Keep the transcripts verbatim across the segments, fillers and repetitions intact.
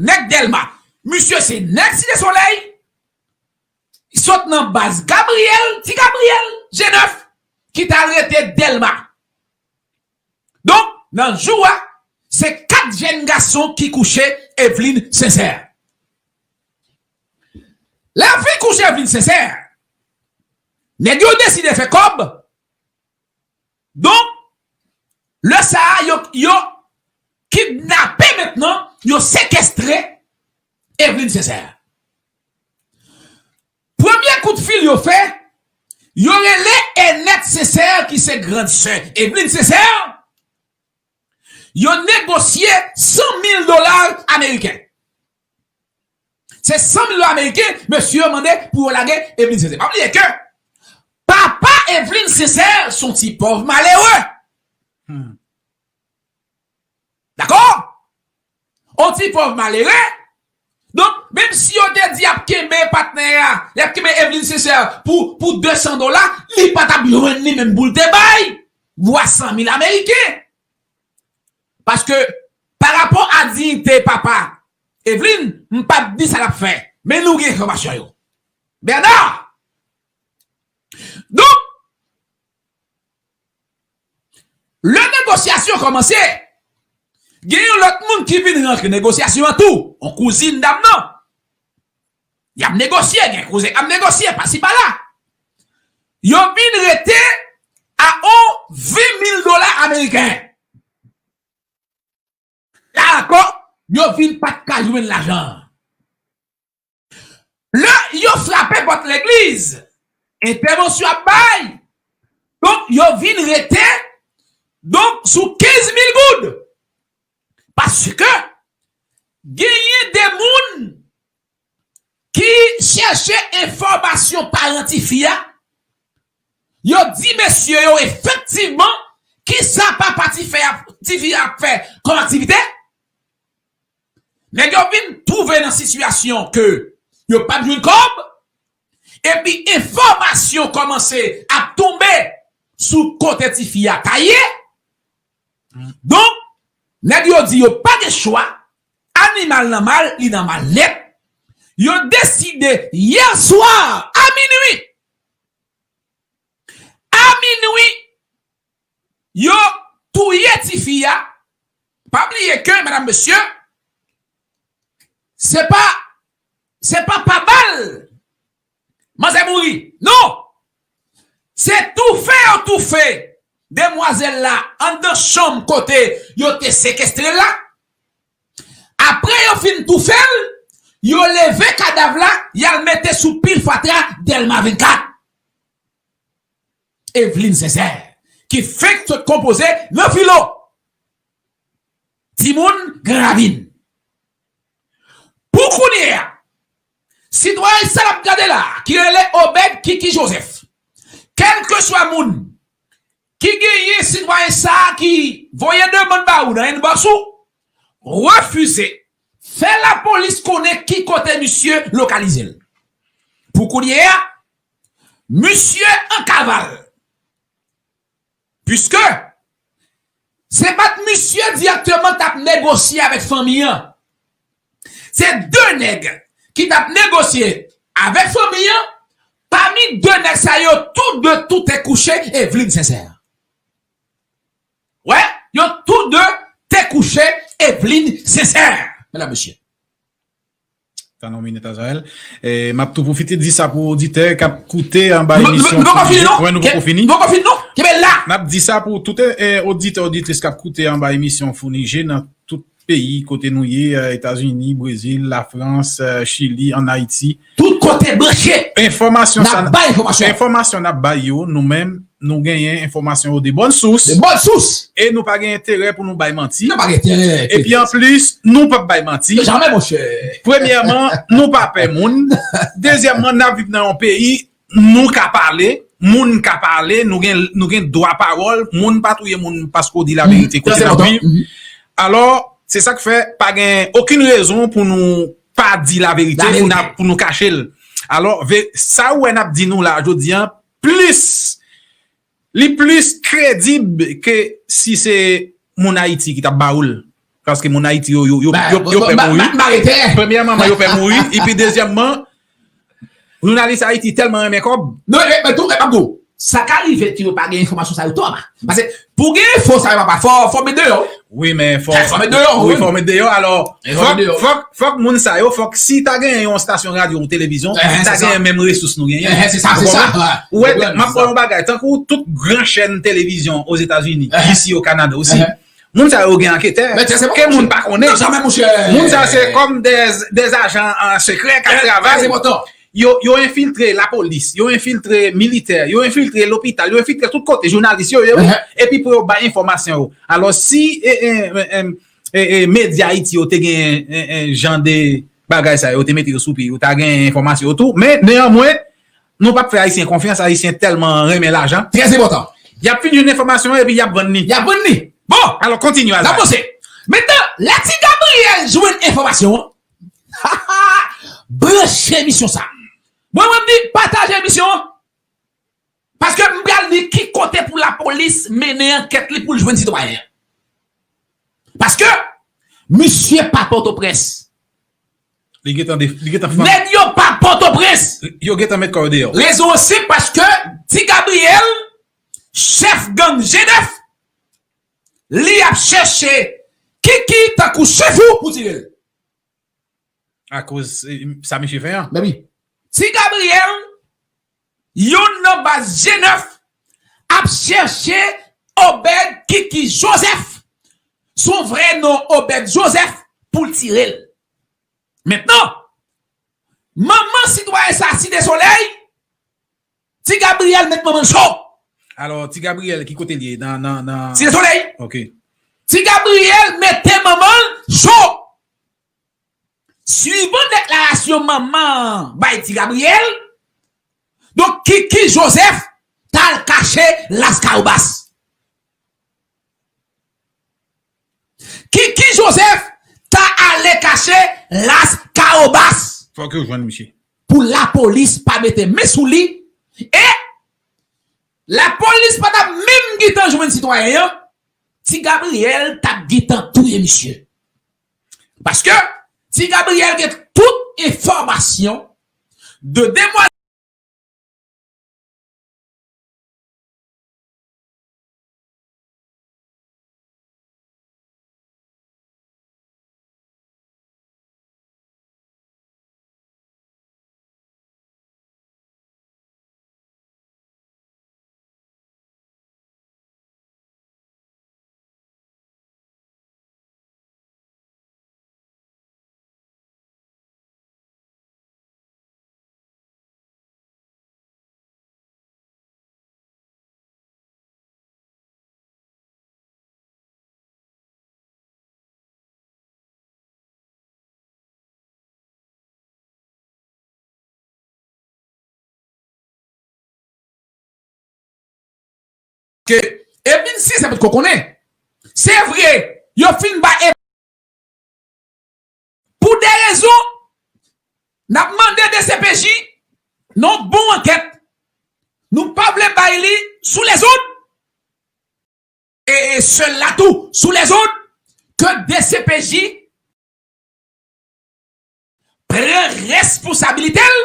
Nèg Dèlma. Misye se nèg Site Solèy. Sot nan baz Gabriyèl, Ti Gabriyèl, G nèf, ki t al rete Dèlma. Donk, nan jou a, se kat jèn gason ki kouche Evelyne Sincère. Lè yo fin kouche Evelyne Sincère, nèg yo deside fè kòb. Donk, lè sa a, yo, yo kidnape mentnan, yo sekestre Evelyne Sincère. Premye kout fil yo fè, yo rele Enette Sincère ki se grann sè Evelyne Sincère. Yo negosye san mil dola ameriken. Se san mil dola ameriken, mesye yo mande pou yo lage Evelyne Sincère. Pa bliye ke papa Evelyne Sincère se yon ti pòv malere. Hmm. Dakò? On ti pòv malere. Donk, menm si yo te di y ap kenbe patnè a, y ap kenbe Evelyne Sincère pou, pou de san dola, li pa t ap jwenn li menm pou l te bay vwa san mil ameriken. Paske, pa rapò a diyite papa Evelyne, m p ap di sa l ap fè. Men nou gen enfòmasyon yo. Bernard! Donk, lè negosyasyon kòmanse, gen yon lòt moun ki vin rantre negosyasyon an tou, yon kouzin dam nan. Y ap negosye, gen kouzin k ap negosye, pasi pala. Yo vin rete a on ven mil dola ameriken. La ankò, yo vin pa t ka jwenn lajan an. Lè yo frape pòt legliz, entèvansyon ap bay. Donk, yo vin rete, donk, sou kenz mil goud. Paske genyen de moun ki chèche enfòmasyon paran tifi a, yo di mesye yo efektivman kisa papa tifi a, tifi a ap fè kòm aktivite. Nèg yo vin twouve nan sitiyasyon ke yo p ap jwenn kòb, epi enfòmasyon kòmanse ap tonbe sou kote tifi a ta ye. Donk, nèg yo di yo pa gen chwa, animal nan mal, li nan mal nèt. Yo deside yè swa a minwi. A minwi, yo touye tifi a. Pa bliye ke, medam, mesye, se pa, se pa pa bal manzè mouri. Non! Se toufe yo toufe demwazèl la anndan chanm kote yo te sekestre l la. Apre yo fin toufe l, yo leve kadav la, y al mete sou pil fatra Dèlma vennkat. Evelyne Sincère, ki fenk sot konpoze nan filo. Timoun Gran Ravin. Pou kounye a, sitwayen sa n ap gade la, ki rele Obed Kiki Joseph, kèlkeswa moun ki genyen sitwayen sa a ki voye demann ba ou nan inbox ou, refize, fè lapolis konnen ki kote misye lokalize l. Pou kounye a, misye an kaval. Piske se pa t misye dirèkteman t ap negosye avèk fanmi an. Se de nèg ki t ap negosye avèk fanmi an. Pami de nèg sa yo, tou de tou te kouche Evelyne Sincère. Wè, yo tou de te kouche Evelyne Sincère, medam, mesye. Tann yon minit, Azrael. E, m ap tou pwofite di sa pou oditè k ap koute anba emisyon. Nou poko fini, non? Wè, nou poko fini. Nou poko fini, non? Kenbe la! N ap di sa pou tout, e, oditè, oditris k ap koute anba emisyon Founi Je nan tout peyi kote nou ye, e, Etazini, Brezil, Lafrans, e, Chili, ann Ayiti. Tout kote branche. Enfòmasyon sa n ap bay, enfòmasyon n ap bay yo, nou menm, nou genyen enfòmasyon yo de bòn sous. De bòn sous. E nou pa gen enterè pou nou bay manti. Nou pa gen enterè. Epi anplis, nou p ap bay manti. Jamè, monchè. Premyèman, nou pa pè moun. Dezyèmman, n ap viv nan yon peyi, nou ka pale, moun ka pale, nou gen, nou gen dwa pawòl, moun pa touye moun paske w di laverite kote n ap viv. Alò, se sa k fè pa gen okenn rezon pou nou pa di laverite, pou n ap, pou nou kache l. Alò, ve-, sa ou wè n ap di nou la jodi a, plis, li plis kredib ke si se moun Ayiti ki t ap ba ou l. Paske moun Ayiti yo, yo, yo, yo, yo pè mouri. Premyèman, yo pè mouri. Epi dezyèmman, jounalis Ayiti tèlman renmen kòb. Non, men, men tou, men m ap di w, sa ka rive ke yo pa gen enfòmasyon sa yo twòp. Paske pou gen enfo sa yo papa, fò, fò met deyò. Wi, men fò, fò met deyò, wi, fò met deyò. Alò, fòk, fòk, fòk moun sa yo, fòk si ta gen yon estasyon radyo ou televizyon, ta gen menm resous nou genyen. Ou konprann? Ou wè, m ap ba w yon bagay, tankou tout gran chèn televizyon Ozetazini, isi o Kanada osi. Moun sa yo gen anketè. Ke moun pa konnen. Moun sa se kòm de, de ajan sekrè k ap travay. Yo, yo enfiltre lapolis, yo enfiltre militè, yo enfiltre lopital, yo enfiltre tout kote, jounalis yo, yo, epi pou yo bay enfòmasyon yo. Alò, si e, e, e, e, e, e, medya Ayiti yo te gen e, e, jan de bagay sa yo, te mete yo sou pye, yo ta gen enfòmasyon yo tou. Men, neyanmwen, nou p ap fè Ayisyen konfyans, Ayisyen tèlman renmen lajan. Trè enpòtan. Y ap fin jwenn enfòmasyon epi y ap vann li. Y ap vann li. Bon, alò, kontinye, Alfred. N ap panse. Mentnan, lè Ti Gabriel jwenn enfòmasyon an, branche emisyon sa. Mwen, mwen, m di, pataje emisyon an. Paske m pral di ki kote pou lapolis mennen ankèt li pou l jwenn sitwayen an. Paske misye pa Pòtoprens. Li gentan de, li gentan fann. Nèg yo pa Pòtoprens. Yo gentan met kò yo deyò. Rezon an senp, paske Ti Gabriel, chèf gang G nèf, li ap chèche Kiki tankou chèf ou pou tire l. Akoz, eh, sa misye fè an. Mezanmi, Ti Gabriel, youn nan baz G nèf, ap chèche Obed Kiki Joseph, son vrè non Obed Joseph, pou l tire l. Mentnan, manman sitwayen sa, Site Solèy, Ti Gabriel met manman l cho. Alò, Ti Gabriel, ki kote l ye? Nan, nan, nan Site Solèy. Ok. Ti Gabriel mete manman l cho. Swivan deklarasyon manman an bay Ti Gabriel, donk, Kiki Joseph t al kache Las Kawobas. Kiki Joseph ta ale kache Las Kawobas. Fòk yo jwenn misye. Pou lapolis pa mete men sou li, e lapolis pa t ap menm gentan jwenn sitwayen an, Ti Gabriel t ap gentan touye misye. Paske Ti Gabriel gen tout enfòmasyon de demwazèl. Ke Evelyn Sincère potko konnen. Se vre, yo fin ba Ev-, pou de rezon, n ap mande DCPJ nan yon bon ankèt. Nou pa vle bay li sou lezòd. E, e sèl la tou, sou lezòd, ke DCPJ pran responsabilite l,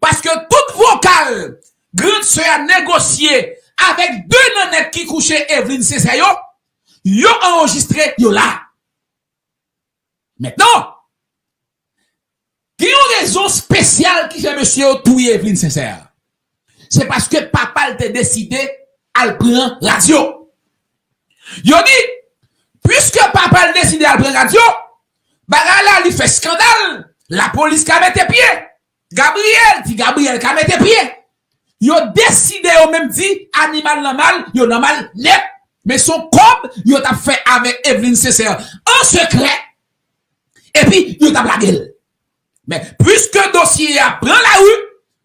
paske tout vokal grann sè a negosye avèk de nan nèg ki kouche Evelyn Sincère yo, yo anrejistre, yo la. Mentnan, gen yon rezon espesyal ki fè mesye yo touye Evelyn Sincère. Se paske papa l te deside al pran radyo. Yo di, piske papa l deside al pran radyo, bagay la li fè eskandal, lapolis ka mete pye. Gabriel, Ti Gabriel ka mete pye. Yo deside yo menm di animal nan mal, yo nan mal nèt. Men se yon kòb yo t ap fè avèk Evelyn Sincère an sekrè. Epi yo t ap lage l. Men, piske dosye a pran lari,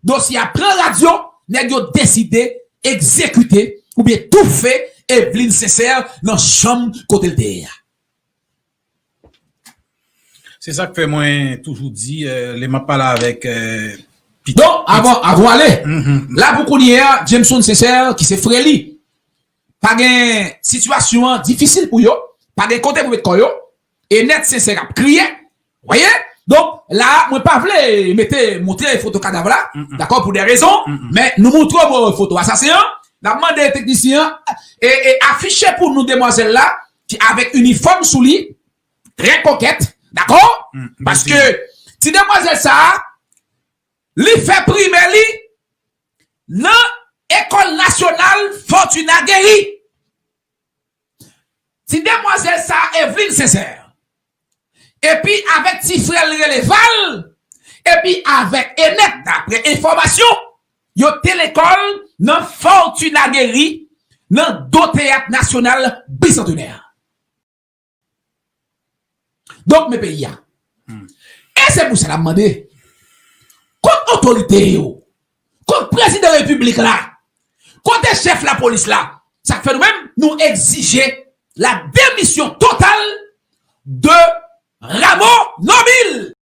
dosye a pran radyo, nèg yo deside egzekite oubyen toufe Evelyn Sincère nan chanm kote l te ye a. Se sa k fè mwen toujou di, eh, lè m ap pale avèk, eh, pitit. Donk, avan, avan ale, la pou kounye a, Jameson Sincère, ki se frè li, pa gen, sitiyasyon an difisil pou yo, pa gen kote pou met kò yo, Enèt Sensè ap kriye. Voyez? Donk, la, mwen pa vle mete, montre foto kadav la, dakò, pou de rezon, men nou montre w foto asasen an, n ap mande teknisyen an e, e afiche pou nou demwazèl la, ki avèk inifòm sou li, trè kokèt, dakò? Paske ti demwazèl sa a, li fè primè li nan Ekòl Nasyonal Fortuna Guéry. Ti demwazèl sa a, Evelyne Sincère, epi avèk ti frè l rele Val, epi avèk Enèt, daprè enfòmasyon, yo te lekòl nan Fortuna Guéry, nan do Teyat Nasyonal Bisantenè. Donk, men peyi a. E se pou sa n ap mande, kot otorite yo? Kot prezidan repiblik la? Kote chèf lapolis la? Sa k fè nou menm, nou egzije la demisyon total de